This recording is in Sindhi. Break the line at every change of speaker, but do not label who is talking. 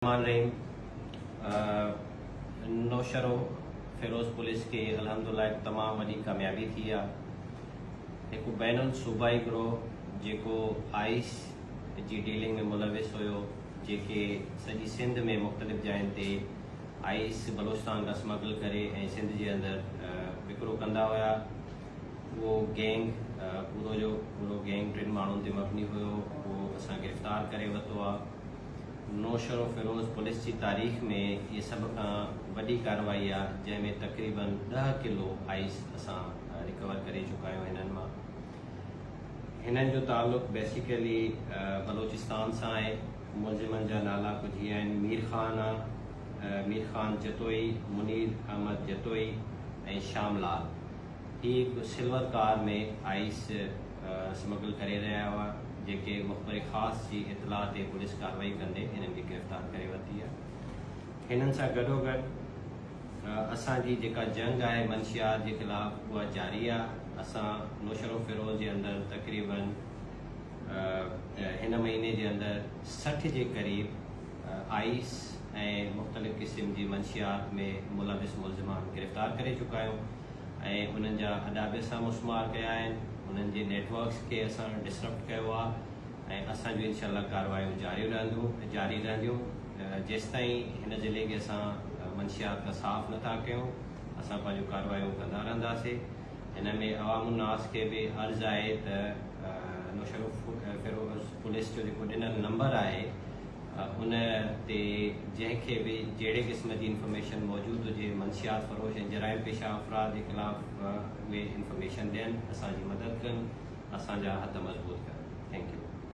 الرحمان الرحيم نوشهرو فيروز پوليس کي الحمدالله هڪ تمام وڏي ڪاميابي ٿي آ هڪ بين الصوبائي گروه جيڪو آئيس جي ڊيلنگ ۾ ملوث هيو جيڪي سڄي سنڌ ۾ مختلف جاين تي آئيس بلوچستان کان سمگل ڪري ۽ سنڌ جي اندر وڪرو ڪندا هيا اهو گينگ پورو جو پورو گينگ ٽن ماڻهن تي مبني هيو اهو اسان گرفتار ڪري ورتو آ نوشهروفيروز پوليس جي تاريخ ۾ هيء سڀ کان وڏي ڪارروائي آ جنهن ۾ تقريبن ڏهه ڪلو آئس اسان رڪور ڪري چڪا آهيون هنن مان. هنن جو تعلق بيسيڪلي بلوچستان سان آهي. ملزمن جا نالا ڪجهه هي آهن مير خان آ، مير خان جتوئي، منير احمد جتوئي ۽ شام لال. هي هڪ سلور ڪار ۾ آئس سمگل ڪري رهيا هئا، جيڪي مخبر خاص جي اطلاع تي پوليس ڪارروائي ڪندي هنن کي گرفتار ڪري ورتي آهي. هنن سان گڏوگڏ اسان جي جيڪا جنگ آهي منشيات جي خلاف اها جاري آهي. اسان نوشهروفيروز جي اندر تقريبن هن مهيني جي اندر 60 جي قريب آئيس ۽ مختلف قسم جي منشيات ۾ ملوث ملزمان گرفتار ڪري چڪا آهيون ۽ انهن جا اڏا به اسان مسمار ڪيا آهن، انهن جي نيٽ ورڪس کي اسان ڊسرپٽ ڪيو آهي ۽ اسان جون انشاء الله ڪارروايون جاري رهنديون جاري رهنديون جيستائين هن ضلعي کي اسان منشيات کان صاف نٿا ڪيون اسان پنهنجون ڪارروايون ڪندا رهنداسي. هن ۾ عوام الناس کي به عرض آهي ته نوشهروفيروز پوليس جو جيڪو ڏنل نمبر آهي ان تي جنهن کي به جهڙي قسم جي انفارميشن موجود هجي منشيات فروش ۽ جرائم پيشه افراد جي خلاف اهي انفارميشن ڏين اسان جي مدد ڪن اسان جا هٿ مضبوط ڪن.